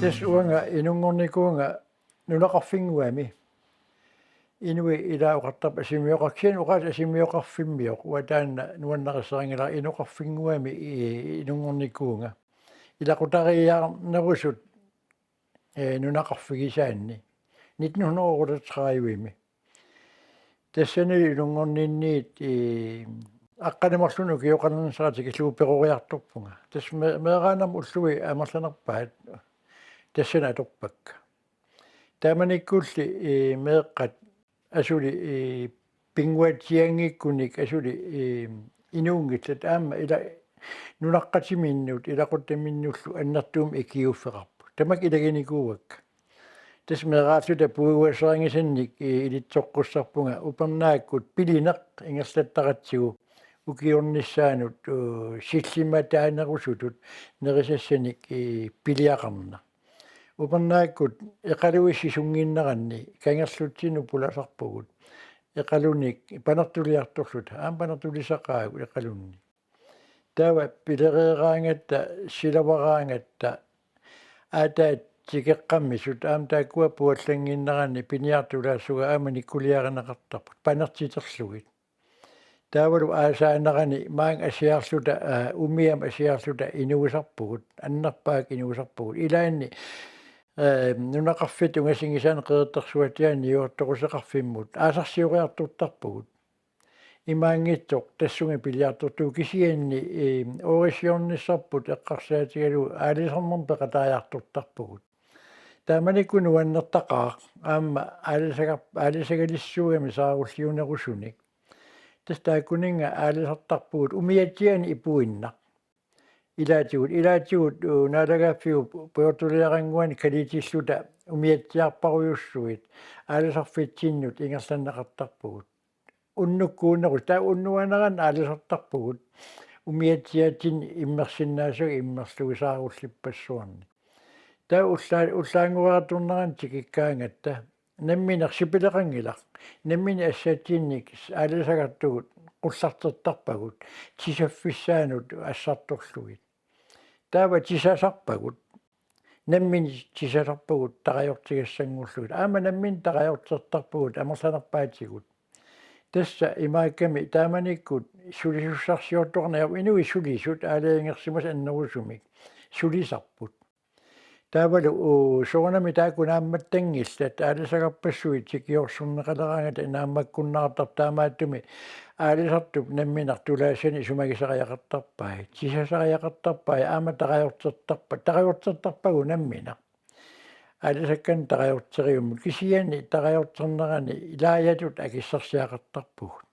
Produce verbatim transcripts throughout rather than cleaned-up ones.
Tassa uanga inunngornikuuvunga nunaqarfinnguami. Inuit ilaa oqartarput asimioqarfik, kisianni oqaatsit asimioqarfimmioq, uanga taanna nuannarissarinngilara, inoqarfinnguami i-, inunngornikuuvunga. Ilaqutariiaarnerusut, ee, nunaqarfigisaanni. Nitten hundrede otteogtredive-mi. Tassani inunngorninniit, ee, aqqaneq-marlunnik ukioqalernissara tikillugu peroriartorpunga. Tassa me-, meeraanermut ullui amerlanerpaat tassani atorpakka. Taamanikkulli, ee, meeqqat asuli, ee, pinnguatsianngikkunik asuli, ee, inuunngillat aamma ila nunaqqatiminnut ilaquttaminnullu annertuumik ikiuuffeqarput. Tamakku ilaginikuuakka. Tassa meeraalluta puiguassarinngisannik, ee, ilitsoqqussarpunga upernaakkut pilineq ingerlattaratsigu ukiornissaanut, uu, sillimmataanerusutut nerisassanik, ee, piliaqarneq. Upernaakkut Eqaluit sisunnginneranni kangerlutsinnut pulasarpugut. Eqalunik panertuliartorluta. Aamma panertulisaqaagut Eqalunni. Taava pilereeraangatta, silavaraangatta, aataat tikeqqammisut, aamma taakkua puallannginneranni piniartulaassuugatta aamma nikkuliarineqartarput, panertiterlugit. Taavalu aasaanerani maanga asiarluta, aa, umiami asiarluta inuusarpugut, annerpaaq inuusarpugut. Ilaanni, ee, nunaqarfitta ungasinngisaanni Qeqertarsuatsiaani niuertoruseqarfimmut aasarsioriartortarpugut. Imaanngitsoq tassunga piliartortugut, kisianni, ee, oorissiornissarput eqqarsaatigalugu aalisarnermut peqataajartortarpugut. Taamanikkut nuannertaqaaq, aamma aalisagar-, aalisagalissuugami saarulliunerusunik. Tassa taakkuninnga aalisartarpugut umiatsianik ipuinnaq. Ilaatigut, ilaatigut, uu, naalagaaffiup pujortuliarannguani kaliitilluta umiatsiarparujussuit aalisarfitsinnut ingerlanneqartarpugut. Unnukkuunerusoq, taava unnuanerani aalisartarpugut umiatsiaatsinni immersinnaasagit immerlugit saarullippassuarnik. Taava ullaa-, ullaannguarartornerani tikikkaangatta nammineq sipileqanngilaq. Nammineq assatsinnik aalisagartugut qullartertarpagut tisaffissaanut assartorlugit. Taava tisasarpagut. Nammineq tisasarpagut tarajortigassanngorlugit. Aamma nammineq tarajortertarpagut amerlanerpaatigut. Tassa imaakkami taamanikkut sulisussarsiortoqarneq, inuit sulisut aalajangersimasut annerusumik sulisarput. Taavalu, uu, soorunami taakku naammattanngillat, aalisagarpassuit tikiorsorneqaleraangata naammakkunnaartarput, taamaattumik aalisartup nammineq tulaassanik isumagisariaqartarpai, tisasariaqartarpai, aamma tarajortertarpa-, tarajortertarpagut nammineq. Aalisakkanik tarajorteriummut, kisianni tarajorternerani ilaajatut akissarsiaqartarpugut.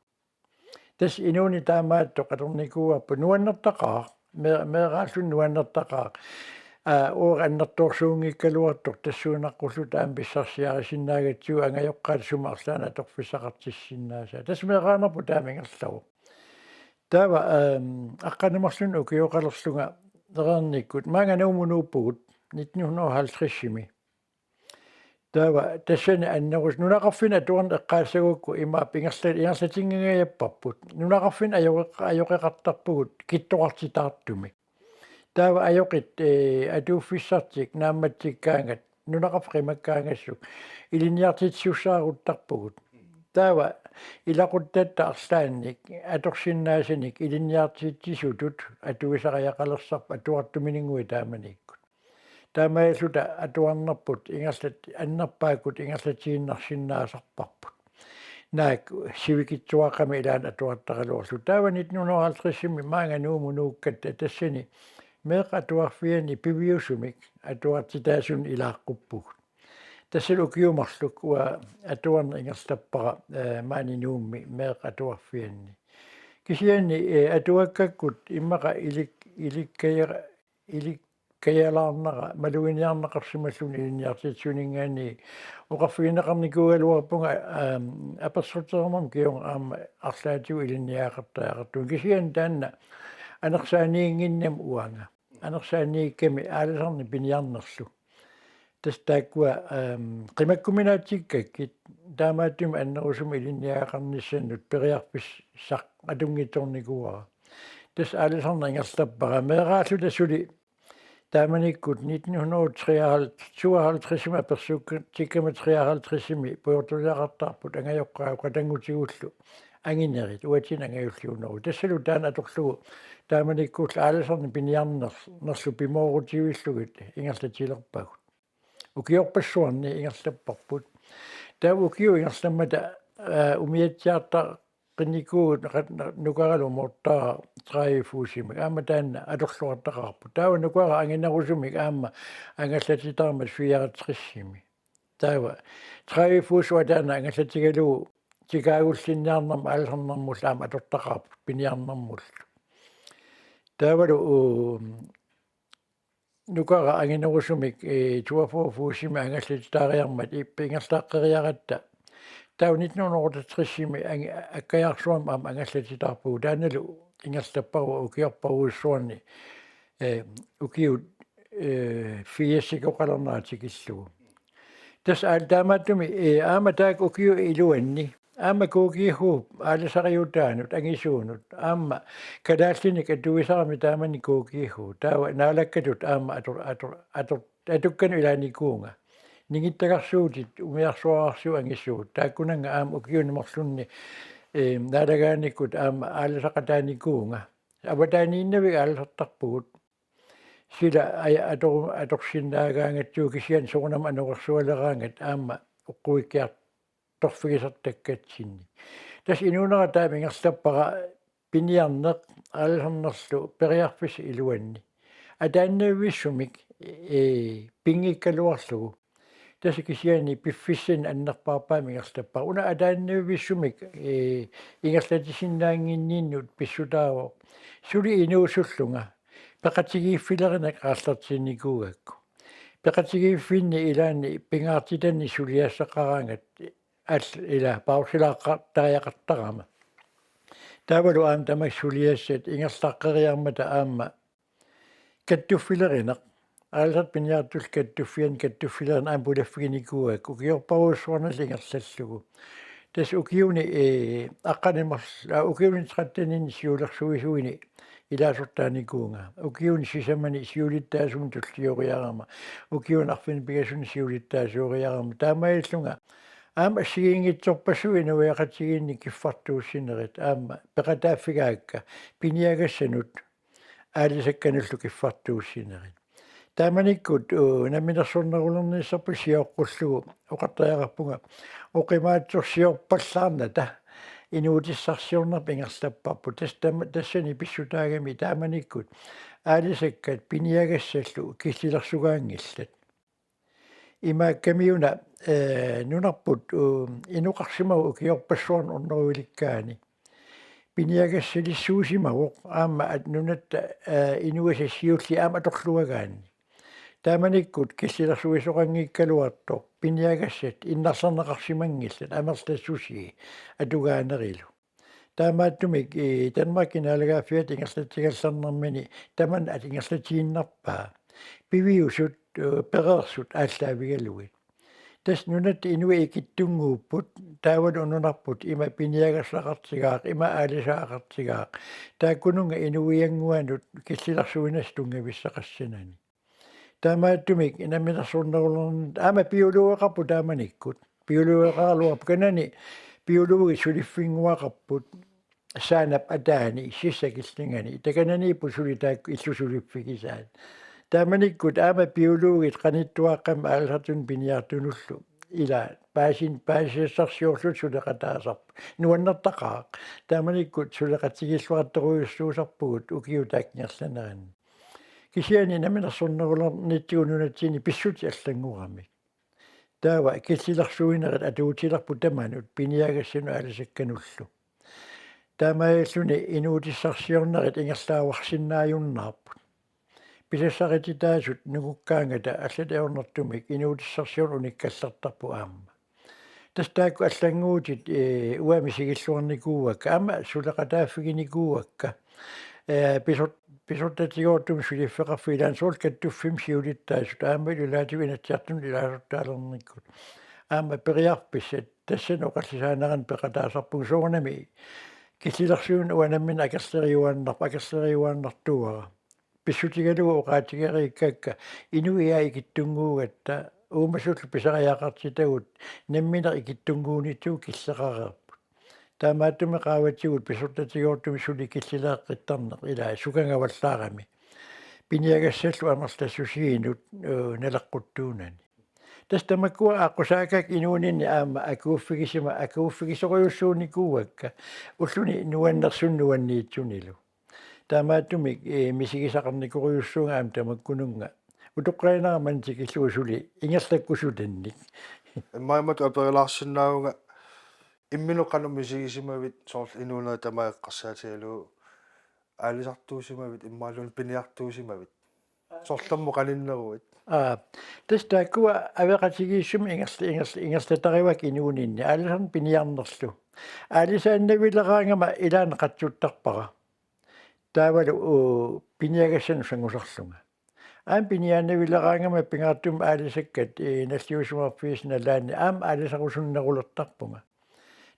Tassa inuuneq taamaattoq atornikuuarput, nuannertaqaaq, mee-, meeraalluni nuannertaqaaq. Aa, uagut annertoorsuunngikkaluartoq tassuunaqqulluta aamma pissarsiarisinnaagatsigu angajoqqaat sumut arlaannik atorfissaqartissinnaasaat. Tassa meeraanerput taama ingerlavoq. Taava, ehm, aqqaneq-marlunnik ukioqalerlunga ereernikkut, maanga Nuummut nuuppugut, nitten hundrede og halvtreds-imi. Taava tassani annerus-, nunaqarfinni atuarneq eqqaassagukku imaappoq ingerla-, ingerlatinnginngajapparput. Nunaqarfinni ajoqeq-, ajoqeqartarpugut kittorartitaartumik. Taava ajoqit, ee, atuuffissartik naammatsikkaangat, nunaqarfik qimakkaangassuk, ilinniartitsisussaaruttarpugut. Taava ilaquttatta arlaannik atorsinnaasanik ilinniartitsisutut atuisariaqalersarput atuartumininnguit taamanikkut. Taamaalilluta atuarnerput ingerlat-, annerpaakkut ingerlatiinnarsinnaasarparput. Naak sivikitsuaqqamik ilaanni atuartaraluarlugu. Taava nitten hundrede og halvtreds-imi maanga Nuummut nuukkatta tassani meeqqat atuarfianni piviusumik atuartitaasunik ilaaqquppugut. Tassa ukiut marluk uanga atuarneq ingerlappara, ee, maani Nuummi meeqqat atuarfianni. Kisianni, ee, atuakkakkut immaqa ilik-, ilikkaja-, ilikkajalaarnera maluginiarneqarsimalluni ilinniartitsisuninngaanniit oqarfigineqarnikuugaluarpunga, aam, apersortereermat kingorna aamma arlaatigut ilinniagaqartariaqartugut. Kisianni taanna anersaaniinnginnami uanga. Anersaaniikkami aalisarneq piniarnerlu. Tassa taakkua, aam, qimakkuminaatsikkakkit, taamaattumik annerusumik ilinniagaqarnissannut periarfissaq atunngitsoornikuuara. Tassa aalisarneq ingerlappara, meeraalluta suli Taamanikkut nitten hundrede og treoghalvtreds, syvoghalvtredsimi apersuukkatsikkama treoghalvtredsimi pujortariaqartarput angajoqqaat qatanngutigullu anginerit, uatsinnut angajulliuneruvoq. Tassalu taanna atorlugu taamanikkullu aalisarneq piniarner-, nerlu pimoorutivillugit ingerlatilerpagut. Ukiorpassuarni ingerlapparput. Taava ukiut ingerlammata, aa, umiatsiartaqinnikuuvugut qa-, nukaralu mortaara tredive fuusimik. Aamma taanna atorluartaqaarpoq. Taava nukara anginerusumik aamma angallatitaarmat fireogtresimi. Taava tredive fuusuat taanna angallatigalugu tikaagullinniarnermut aalisarnermullu aamma atortaqaarpoq piniarnermullu. Taavalu, uu, nukara anginerusumik, ee, toogfyrre fuusimik angallatitaariarmat ippa ingerlaqqeriaratta. Taava nitten hundrede og otteogtresimi angi-, Akkajaarsuarmi aamma angallatitaarpugut, taannalu ingerlapparuvoq ukiorparujussuarni, ee, ukiut, ee, firsikkoqalernera tikillugu. Tassa aal taamaattumik, ee, aamma taakku ukiup iluanni aamma K G H-p aalisariutaanut angisuunut aamma kalaallinik atuisarami taamani K G H. Taava Naalakkatut aamma ator-, ator-, ator-, atukkanut ilaanikuuvunga. Ningittagarsuutit umiarsuararsuup angisuut. Taakkunannga aamma ukiuni marlunni, ee, naalagaanikkut aamma aalisaqataanikuuvunga. Avataaniinnaviit aalisartarpugut. Sila aja-, ator-, atorsinnaagaangatsigit kisianni soorunami anorersualeraangat aamma oqquikkiartorfigisartakkatsinni. Tassa inuunera taama ingerlappara piniarneq aalisarnerlu periarfissap iluanni. Ataannavissumik, ee, pinngikkaluarlugu. Tassa kisianni piffissanik annerpaarpaamik ingerlappara. Una ataannavissumik, ee, ingerlatisinnaannginninnut pissutaavoq suli inuusullunga peqatigiiffilerineq aallartinnikuugakku. Peqatigiiffinni ilaanni pingaartitani suliassaqaraangat al-, ila pausilaaqqa-, tariaqartarama. Taavalu aamma tamakku suliassat ingerlaqqeriarmata aamma kattuffilerineq. Aalisartut piniartullu kattuffianni kattuffilerineq aamma pulaffiginikuugakku ukiorparujussuarnillu ingerlallugu. Tassa ukiuni, ee, aqqaneq-marl-, aa, ukiuni tretteninik siulersuisuini ilaasortaanikuuvunga. Ukiuni sisamani siulittaasumik tulliuriarama. Ukiuni arfineq-pingasuni siulittaasuuriarama. Taamaalillunga aamma assigiinngitsorpassuit inuiaqatigiinni kiffartuussinerit aamma peqataaffigaakka piniagassanut aalisakkanullu kiffartuussinerit. Taamanikkut, uu, namminersornerulernissarput sioqqullugu oqartariaqarpunga oqimaatsorsiorpallaarnata inuutissarsiornerput ingerlapparput. Tas-, tam-, tassani pissutaagami taamanikkut aalisakkat piniagassallu killilersugaanngillat. Imaakkamiuna, ee, nunarput, uu, inoqarsimavoq ukiorpassuarni orneruilikkaani. Piniagassalissuusimavoq aamma at nunatta, ee, inuisa siulliit aamma atorluagaanni. Taamanikkut killilersuisoqanngikkaluartoq piniagassat innarlerneqarsimanngillat amerlassusii atugaanerilu. Taamaattumik, ee, Danmarkip naalagaaffiata ingerlatigallarnermini tamanna ingerlatiinnarpaa. Piviusut, ee, pereersut aallaavigalugit. Tassa nunatta inuit ikittunnguupput, taavalu nunarput ima piniagassaqartigaaq, ima aalisagaqartigaaq. Taakkununnga inuiannguanut killilersuinissaq tunngavissaqassanani. Taamaattumik namminersornerulern-, aamma biologeqarput taamanikkut. Biologeqaraluarput kanani biologit suliffinnguaqarput saanap ataani sissap killingani. Takananiipput suli taakku illut suliffigisaat. Taamanikkut aamma biologit qanittuaqqamik aalisartunut piniartunullu ila paasin-, paasisassarsiorlutik suleqataasarput. Nuannertaqaaq. Taamanikkut suleqatigiilluartorujussuusarpugut ukiut taakku ingerlaneranni. Kisianni namminersornerulernitsigut nunatsinni pissutsit allanngoramik. Taava killilersuinerit atuutilerput tamanut piniagassanut aalisakkanullu. Taamaalilluni inuutissarsiornerit ingerlaavarsinnaajunnaarput. Pisassaqititaasut nungukkaangata allatut ajornartumik inuutissarsiorneq unikkallartarpoq aamma. Tassa taakku allannguutit, ee, uanga misigilluarnikuuakka, aamma suleqataaffiginikuuakka. Ee, pisor-, pisortatigoortumik suliffeqarfiit ilaanni soorlu kattuffimmi siulittaasut aamma ilaatigut Inatsisartunut ilaasortaalernikkut. Aamma periarfissat tassani oqallisaanerani peqataasarpunga soorunami killilersuineq uanga nammineq akerleriuaannar-, akerleriuaannartuara. Pissutigalugu oqaatigereerakka inuiaat ikittunnguugatta uumasullu pisariaqartitagut nammineq ikittunnguunittugut killeqareerput. Taamaattumik qaavatigut pisortatigoortumik suli killileeqqittarneq ilaa sukangavallaarami piniagassallu amerlassusiinut, eh, naleqquttuunani. Tassa tamakkua aqqusaakkat inuuninni aamma akuuffigisima akuuffigisorujussuunikuuakka ulluni nuannersunut nuanniitsunilu. Taamaattumik, eh, misigisaqarnikorujussuuvunga aamma tamakkununnga. Utoqqaannarama tikillugu suli ingerlakkusutannik. Immaqa aperilaarsinnaavunga imminut qanoq misigisimavit soorlu inuunerit tamaat eqqarsaatigalugu aalisartuusimavit imaluunniit piniartuusimavit. Soorlu aamma qaninneruit. Aa, tassa taakkua apeqatigiissumik ingerl-, ingerl-, ingerlatarivakka inuuninni aalisarneq piniarnerlu. Aalisaannavileraangama ilaanni qatsuttarpara. Taavalu, uu, piniagassanut sangusarlunga. Aamma piniaannavileraangama pingaartumik aalisakkat, eh, nalliussimaarfiisa nalaanni aamma aalisarusunnerulertarpunga.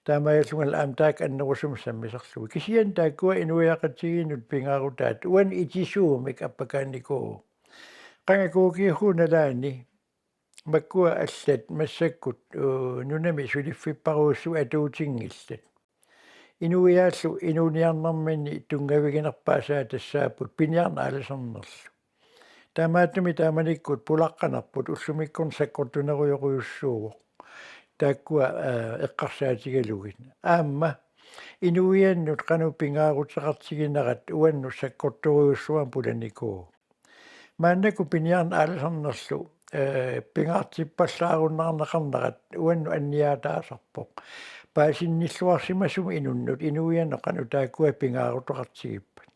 Taamaalillunga aamma taakku annerusumik sammisarlugit. Kisianni taakkua inuiaqatigiinnut pingaarutaat uannut itisuumik appakaannikuuvoq. Qanga Kuukiuhuu nalaani makkua allat massakkut, uu, nunami suliffipparujussuit atuutinngillat. Inuiaallu inuuniarnerminni tunngaviginerpaasaat tassaapput piniarneq aalisarnerlu. Taamaattumik taamanikkut pulaqqanerput ullumikkornit sakkortunerujorujussuuvoq. Taakkua, eh, eqqarsaatigalugit. Aamma inuiannut qanoq pingaaruteqartiginerat uannut sakkortorujussuarmik pulanikuuvoq. Maannakkut piniarneq aalisarnerlu, eh, pingaartippallaarunnaarneqarnerat uannut anniaataasarpoq. Paasinnilluarsimasumik inunnut inuiannut qanoq taakkua pingaaruteqartigippat.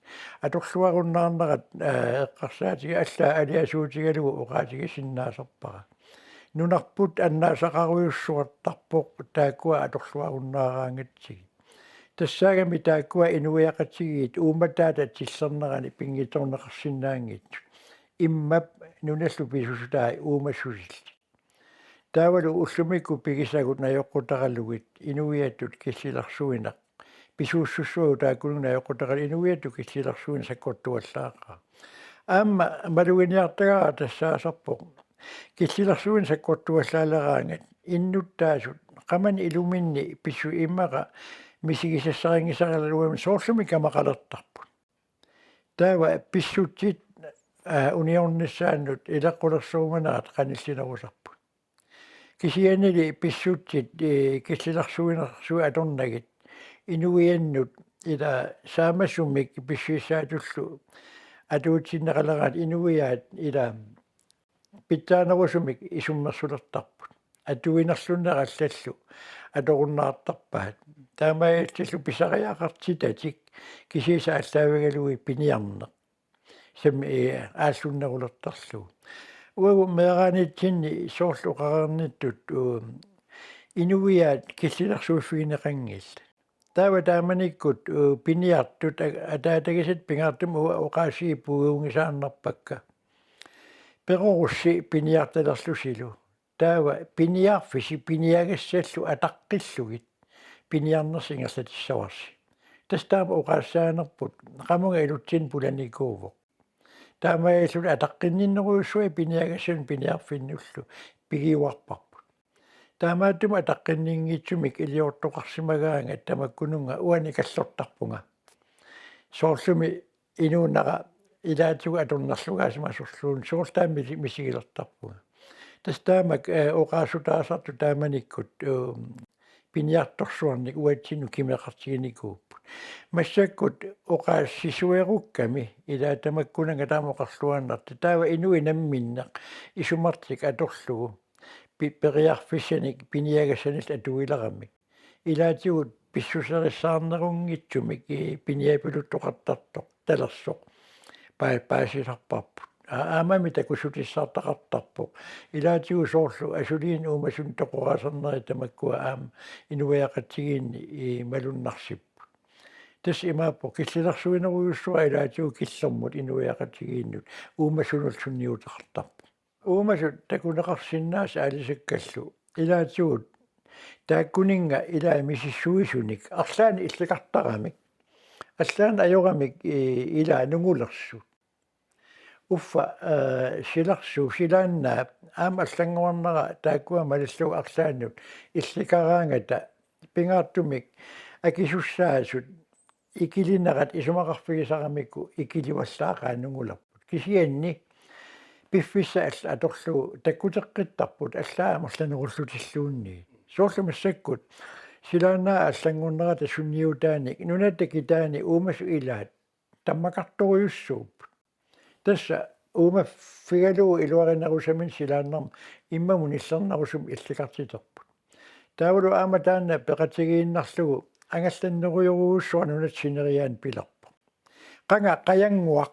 Atorluarunnaarnerat, eh, eqqarsaatiga allaat aliasuutigalugu oqaatigisinnaasarpara. Nunarput annaasaqarujussuartarpoq taakkua atorluarunnaaraangatsigit. Tassaagami taakkua inuiaqatigiit uummataata tillernerani pinngitsoorneqarsinnaanngitsut. Immap nunallu pisussutaat uumassusillit. Taavalu ullumikkut pigisagut najoqqutaralugit inuiattut killilersuineq. Pisuussussuagut taakkununnga najoqqutaralugit inuiattut killilersuineq sakkortuallaaqaaq. Aamma maluginiartagara tassaasarpoq. Killilersuineq sakkortuallaaleraangat innuttaasut qamani iluminni pissut immaqa misigisassarinngisaraluarlugit soorlumi kamaqalertarput. Taava pissutsit, aa, uniornissaannut ileqqulersorumanerat qanillinerusarput. Kisiannili pissutsit, ee, killilersuinersuit atornagit inuiannut ila saamasumik pissusissaatullu atuutsinneqaleraat inuiaat ila pitsaanerusumik isummersulertarput. Atuinerlunnerit allallu atorunnaartarpaat. Taamaalillutillu pisariaqartitatik kisiisa aallaavigalugit piniarneq. Sammi, ee, aallunnerulertarlugu. Uagut meeraanitsinni soorlu oqareernittut, uu, inuiaat killilersuiffigineqanngillat. Taava taamanikkut, uu, piniartut a-, ataatagisat pingaartumik uanga oqaasii puigunngisaannarpakka. Perorussi piniartalerlusilu. Taava piniarfissi piniagassallu ataqqillugit piniarnersi ingerlatissavarsi. Tassa taama oqaassaanerput qamunga ilutsinni pulanikuuvoq. Taamaalillutik ataqqinninnerujussuit piniagassanut piniarfinnullu pigiuarparput. Taamaattumik ataqqinninngitsumik iliortoqarsimagaangat tamakkununnga uani kallortarpunga. Soorlumi inuunera ilaatigut atornerlugaasimasorluunniit soorlu taama misi-, misigilertarpunga. Tassa taamak, ee, oqaassutaasartut taamanikkut, uu, piniartorsuarnik uatsinnut kimeqartiginikuupput. Massakkut oqaassisuerukkami ilaa tamakkunannga taama oqarluaannartoq. Taava inuit namminneq isumartik atorlugu pi-, periarfissanik piniagassanillu atuileramik. Ilaatigut pissuserissaarnerunngitsumik, ee, piniapiluttoqartartoq talersoq pa-, paasisarparput. Aa-, aammami takussutissartaqartarpoq. Ilaatigut soorlu asuliinnut uumasunut toqoraasarnerit tamakkua aamma inuiaqatigiinni, ee, malunnarsipput. Tassa imaappoq killilersuinerujussuaq ilaatigut killormut inuiaqatigiinnut uumasunullu sunniuteqartarpoq. Uumasut takuneqarsinnaasut aalisakkallu ilaatigut taakkuninnga ilaa misissuisunik arlaannik illikartaramik. Arlaannik ajoramik, ee, ilaa nungulersut. Uffa, eh, silarsuup silaannaap aamma allanngornera taakkua malillugu arlaannut illikaraangata pingaartumik akisussaasut ikilinerat isumaqarfigisaramikku ikilivallaaqaat nungulerput. Kisianni piffissaq alla atorlugu takkuteqqittarput allaat amerlanerullutilluunniit. Soorlu massakkut silaannaap allanngornerata sunniutaanik nunatta kitaani uumasut ilaat tammakartorujussuupput. Tassa uumaffigalugu iluarinerusaminnik silaannarmik immamut nillernerusumik illikartiterput. Taavalu aamma taanna peqatigiinnarlugu angallannerujorujussuaq nunatta sineriaani pilerpoq. Qanga qajannguaq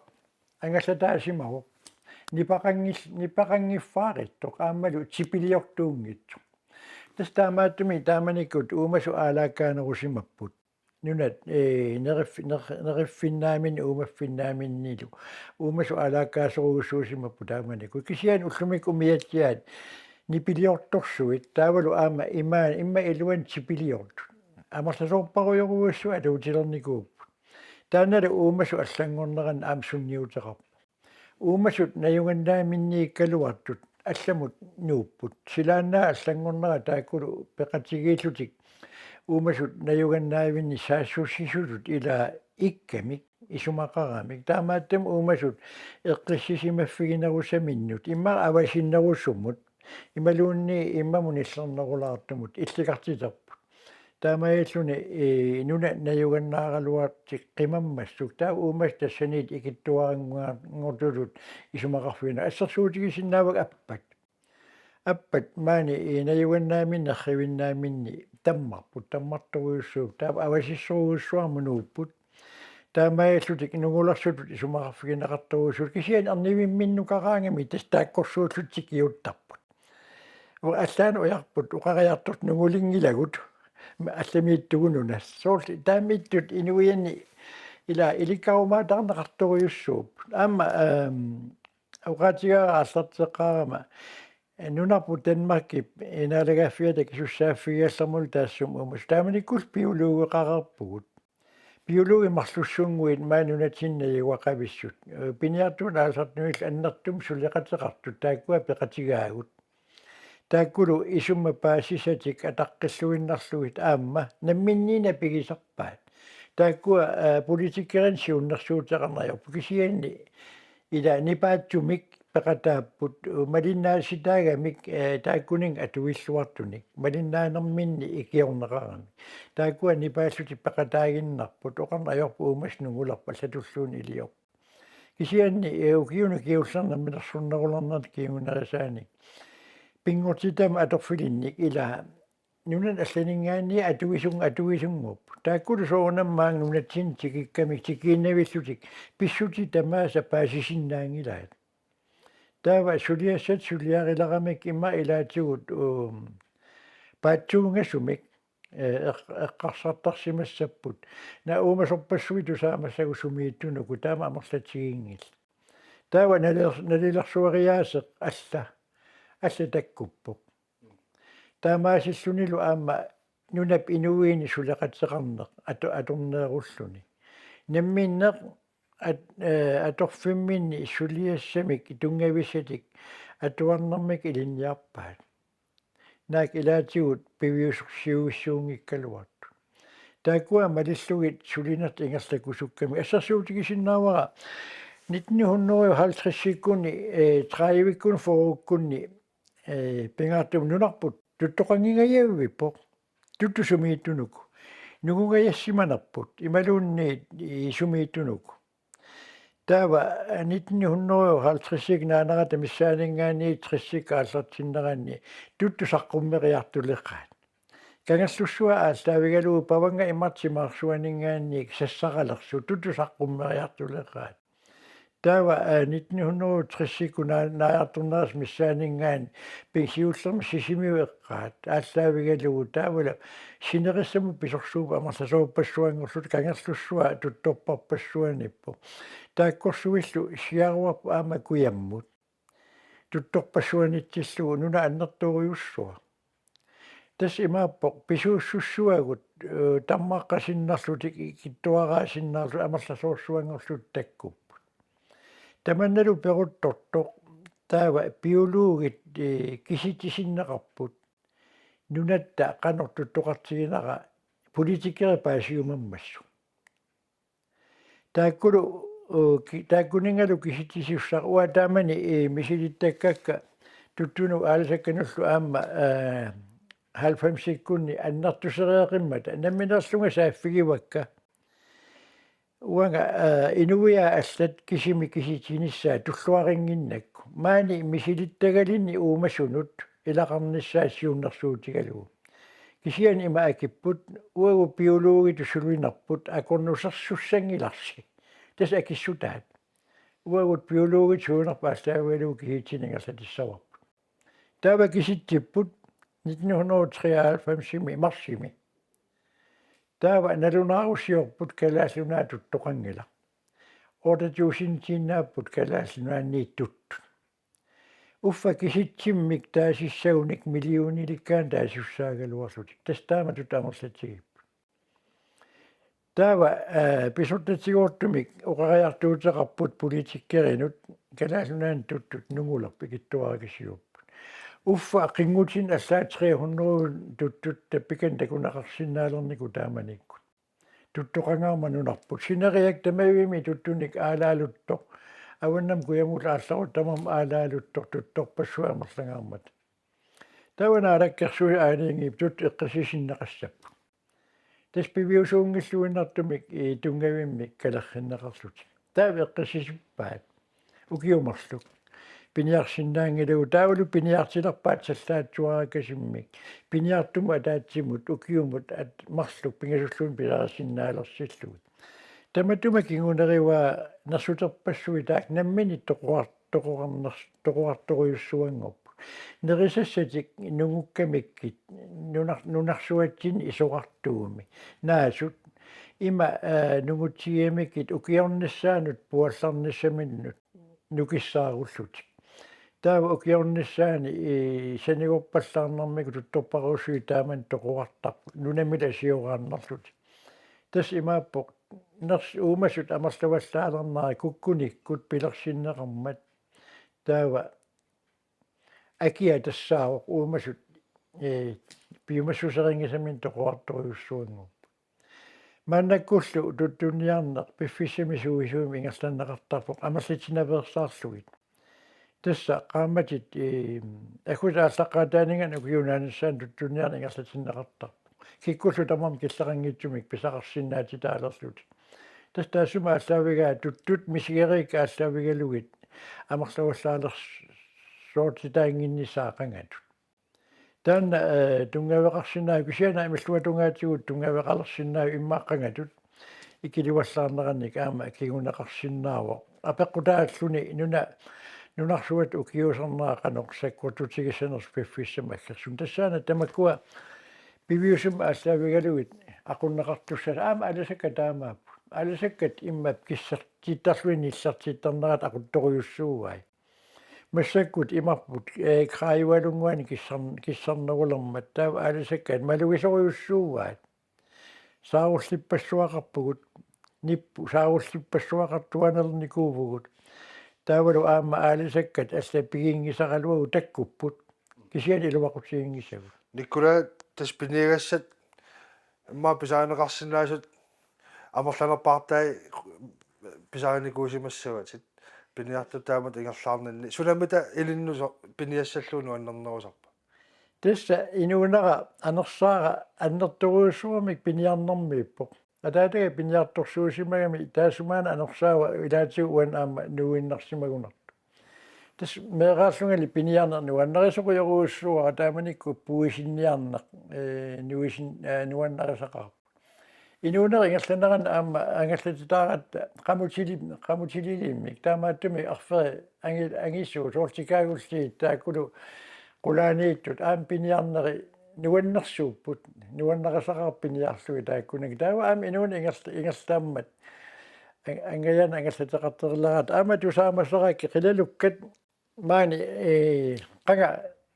angallataasimavoq. Nipaqanngil-, nipaqanngiffaarittoq aammalu tipiliortuunngitsoq. Tassa taamaattumik taamanikkut uumasut aalaakkaanerusimapput. Nunat, ee, nerif-, ner-, neriffinnaaminni uumaffinnaaminnilu uumasut aalaakkaasorujussuusimapput taamanikkut. Kisianni ullumikkut umiatsiaat nipiliortorsuit taavalu aamma ima-, immaqa iluanni tipiliortut. Amerlasoorparujorujussuit atuutilernikuupput. Taannalu uumasut allanngorneranni aamma sunniuteqarpoq. Uumasut najugannaaminniikkaluartut allamut nuupput. Silaannaap allanngornera taakkulu peqatigiillutik uumasut najugannaavinni saassussisutut ilaa ikkamik isumaqaramik. Taamaattumik uumasut eqqissisimaffiginerusaminnut immaqa avasinnerusumut imaluunniit immamut nillernerulaartumut illikartiterput. Taamaalilluni, ee, nuna najugannaaraluartik qimammassuk taava uumasut tassaniittut ikittuarannguartutut isumaqarfigineq. Assersuutigisinnaavakka appat. Appat maani, ee, najugannaaminni nerrivinnaaminni tammarput, tammartorujussuupput, taava avasissorujussuarmut nuupput. Taamaalillutik nungulersutut isumaqarfigineqartorujussuupput, kisianni ernivimminnukaraangamik tassa taakkorsuullutik tikiuttarput. Uanga allaanut ujarput oqariartortut nungulinngilagut. Allamiittugununa. Soorlu taamaattut inuianni ilaa ilikkarumaataarneqartorujussuupput. Aamma, ehm, oqaatigaara aallarteqqaarama nunarput Danmarkip naalagaaffiata akisussaaffigigallarmalu taassuma uumasut. Taamanikkullu biologeqareerpugut. Biologit marlussunnguit maani nunatsinni najugaqavissut. Ee, piniartuunik aallartunik annertuumik suleqateqartut taakkua peqatigaagut. Taakkulu isummat paasisatik ataqqilluinnarlugit aamma namminneq pigisarpaat. Taakkua, ee, politikerinut siunnersuuteqarneq ajorput kisianni ilaa nipaatsumik peqataapput, ee, malinnaasitaagamik, ee, taakkuninnga atuilluartunik, malinnaanerminni ikiorneqaramik. Taakkua nipaallutik peqataaginnarput, oqarneq ajorput uumasut nungulerput allatulluunniit iliorput. Kisianni, ee, ukiuni kingullerni namminersornerulernerni kingunerisaanik. Pinngortitami atorfilinnik ilaa nunani allaninngaanniit atuisun-, atuisunngorput. Taakkulu soorunami maani nunatsinni tikikkamik tikiinnavillutik pissutsit tamaasa paasisinnaanngilaat. Taava suliassat suliarileramik immaqa ilaatigut, uum, paatsuungasumik, ee, eq-, eqqarsartarsimassapput. Naak uumasorpassuit tusaamassagut sumiittunuku taama amerlatiginngillat. Taava naliler-, nalilersueriaaseq alla, alla takkuppoq. Taamaasillunilu aamma nunap inuiinit suleqateqarneq atu-, atorneerulluni. Namminneq at-, ee, atorfimminni suliassamik tunngavissatik atuarnermik ilinniarpaat. Naak ilaatigut piviusorsiuissuunngikkaluartut. Taakkua malillugit sulinertik ingerlakusukkamik. Assersuutigisinnaavara nitten hundrede og halvtredsikkunni, ee, tredivikkunni, fyrrekkunni, ee, pingaartumik nunarput tuttoqanngingajavippoq. Tuttut sumiittunuku. Nungungajassimanerput. Imaluunniit, ee, sumiittunuku. Taava, ee, nitten hundrede og halvtredsikkut naanerata missaaninngaanniit tressikka aallartinneranni tuttut saqqummeriartuleqaat. Kangerlussuaq aallaavigalugu pavannga imartimaarsuaninngaanniit sassaralersut tuttut saqqummeriartuleqaat. Taava, ee, nitten hundrede og tressikkunni naa-, naajartornerata missaaninngaanniit pingsiullermi Sisimiut eqqaat aallaavigalugu taavalu sinerissamut pisorsuupput amerlasoorpassuanngorlutik kangerlussuaq tuttorparpassuaniippoq. Taakkorsuillu siaruarput aamma kujammut. Tuttorpassuanitsillugu nuna annertoorujussuaq. Tassa imaappoq pisuussussuagut, ee, tammaqqasinnarlutik ikittuaraasinnaarlutik amerlasoorsuanngorlutik takkupput. Tamannalu peruttortoq taava biologit, eh, kisitsisinneqarput. Nunatta qanoq tuttoqartiginera politikerit paasiumammassuk. Taakkulu, eh, ki-, taakkuninngalu kisitsisussaq uanga taamani, eh, misilittakkakka tuttunut aalisakkanullu aamma, eh, halvfemsikkunni annertuseriaqimmata nammineerlunga saaffigivakka. Uanga, eh, inuiaat allat kisimi kisitsinissaat tulluarinnginnakku. Maani misilittagalinni uumasunut ilaqarnissaat siunnersuutigalugu. Kisianni ima akipput, uagut biologitut sulinerput akornusersussanngilarsi. Tassa akissutaat. Uagut biologitut sulinerput aallaavigalugu kisitsineq ingerlatissavarput. Taava kisitsipput nitten hundrede og treoghalvfemsimi marsimi. Taava nalunaarusiorput Kalaallit Nunaat tuttoqanngilaq. Otte tusindiinnaapput Kalaallit Nunaanniit tuttut. Uffa kisitsimmik taasissagunik millionilikkaanni taasissussaagaluarlutik. Tassa taamatut amerlatigipput. Taava, eh, pisortatigoortumik oqariartuuteqarput politikerinut Kalaallit Nunaanni tuttut Nungulerp ikittuarakasiupput. Uffa qinngutsinni allaat tre hundrede tuttut tappikani takuneqarsinnaalernikuupput taamanikkut. Tuttoqangaarmat nunarput. Sineriak tamavimmi tuttunik aalaaluttoq. Avannamut kujamullu aallarutta tamarmik aalaaluttoq tuttorpassuit amerlangaarmata. Taava Naalakkersuisut aalajangiipput eqqissisinneqassapput. Tassa piviusuunngilluinnartumik, eh, tunngavimmik kalerrinneqarlutik. Taava eqqissisippaat. Ukiut marluk. Piniarsinnaanngilagut taavalu piniartilerpaat sallaatsuarakasimmik. Piniartumut ataatsimut ukiumut at-, marluk pingasulluunniit pisarisinnaalersillutik. Tamatuma kingunerivaa nersuterpassuit taakku namminneq toqorar-, toqorarners-, toqorartorujussuanngorput. Nerisassatik nungukkamikkit nunar-, nunarsuatsinni isorartuumi. Naasut ima, eh, nungutsigigamikku ukiornissaanut puallarnissaminnut nukissaarullutik. Taava ukiornissaani, eh, sanigorpallaarnermikkut tuttorparujussuit taamani toqorartarput. Nunamilu asioraarnerlutik. Tassa imaappoq ners-, uumasut amerlavallaalernerat kukkunikkut pilersinneqarmat. Taava akia tassaavoq uumasut, eh, piumassuserinngisamik toqorartorujussuanngorput. Maannakkullu tuttunniarneq piffissami suisuimi ingerlanneqartarpoq amerlatsinnaveersaarlugit. Tassa qaammatit, eh, aggusti aallaqqaataaninngaanniit ukiup naanissaanut tuttunniarneq ingerlatinneqartarpoq. Kikkullu tamarmik killeqanngitsumik pisaqarsinnaatitaalerlutik. Tassa taassuma aallaavigaa tuttut misigeriikkat aallaavigalugit amerlavallaalersoortitaannginnissaat qangatut. Taanna, eh, tunngaveqarsinnaasoq kisianni imilluatungaatigut tunngaveqalersinnaasoq immaqa qangatut ikilivallaarneranik aamma kinguneqarsinnaavoq. Apeqqutaalluni nuna-, nunarsuatta ukiuusarnera qanoq sakkortutigissanersoq piffissami aggersumi. Tassaana tamakkua piviusumik aallaavigalugit aqunneqartussat aamma aalisakkat taamaapput. Aalisakkat immap kissertittarlugit nillertittarnerat aquttorujussuuai. Massakkut imarput, eh, Kharjualunnguani kissar-, kissarnerulermat taava aalisakkat malugisorujussuuaat. Saarullippassuaqarpugut, nippu saarullippassuaqartuaannarnikuuvugut. Taavalu aamma aalisakkat allat piginngisaraluagut takkupput. Kisianni iluaqutiginngisagut. Nikolai, tassa piniagassat immaqa pisarineqarsinnaasut amerlanerpaartai pisarinikuusimassavatit. Piniartut taamatut ingerlaarninni. Sunamita ilinnut so-, piniassallugu nuannernerusarpa? Tassa inuunera anersaara annertoorujussuarmik piniarnermiippoq. Ataataga piniartorsuusimagami taassuma anersaava ilaatigut uani aamma nuiinnarsimagunartoq. Tassa meeraallungali piniarneq nuannarisorujorujussuuara taamanikkut puisinniarneq, eh, nuisin-, eh, nuannarisaqaarpoq. Inuunera ingerlanerani aamma angallatitaaratta qamutili-, qamutililimmik taamaattumik arferit angi-, angisuut soorlu tikaagulliit taakkulu qulaaniittut aamma piniarneri nuannersuupput, nuannarisaqaaq piniarlugit taakkunani. Taava aamma inuuneq ingerl-, ingerlaammat ang-, angajaanni angallateqartilerlaratta aamma tusaamasarakkit qilalukkat maani, eh, qanga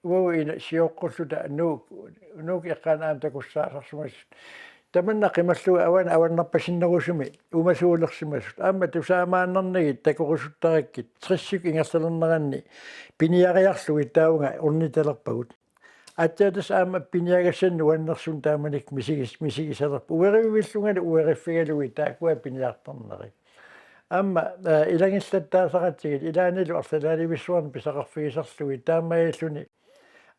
uagut ina sioqqulluta Nuuk, Nuuk eqqaani aamma takussaasarsimasut. Tamanna qimallugu avan-, avannarpasinnerusumi uumasuulersimasut. Aamma tusaamaannarnagit takorusuttarakkit, tressit ingerlalerneranni piniariarlugit taavunga ornittalerpagut. Aatsaat tassa aamma piniagassannik nuannersunik taamanikkut misigis-, misigisalerput. Uerivillungalu ueriffigalugit taakkua piniartarnerat. Aamma, eh, ilanngillattaasaqatigiit ilaannilu arlalaalivissuarnik pisaqarfigisarlugit taamaalilluni.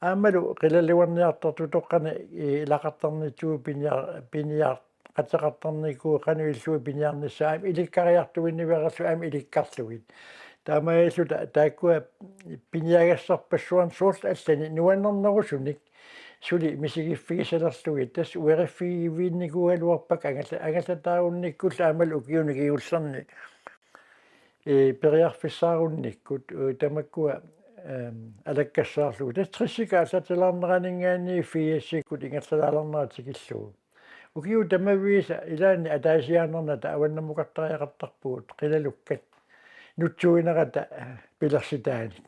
Aammalu qilalugarniartartut toqqani, eh, ilaqartarnikkut piniar-, piniar-, qateqartarnikkut qanoq ilillugu piniarnissaat aamma ilikkariartuinniveerlugit aamma ilikkarlugit. Taamaalilluta taakkua piniagassarpassuarnik soorlu allanik nuannernerusunik suli misigiffigisalerlugit, tassa ueriffigivinnikuugaluarpakka angalla-, angallataarunikkullu aammalu ukiuni kingullerni, eh, periarfissaarunikkut, eh, tamakkua, ehm, alakkassaarlugu. Tassa tressikka aallartilaarneraninngaanniit firsikkut ingerlalaalernerat tikillugu. Ukiut tamaviisa ilaanni ataasiaannarnata avannammukartariaqartarpugut qilalukkat nutsuinerata, eh, pilersitaanik.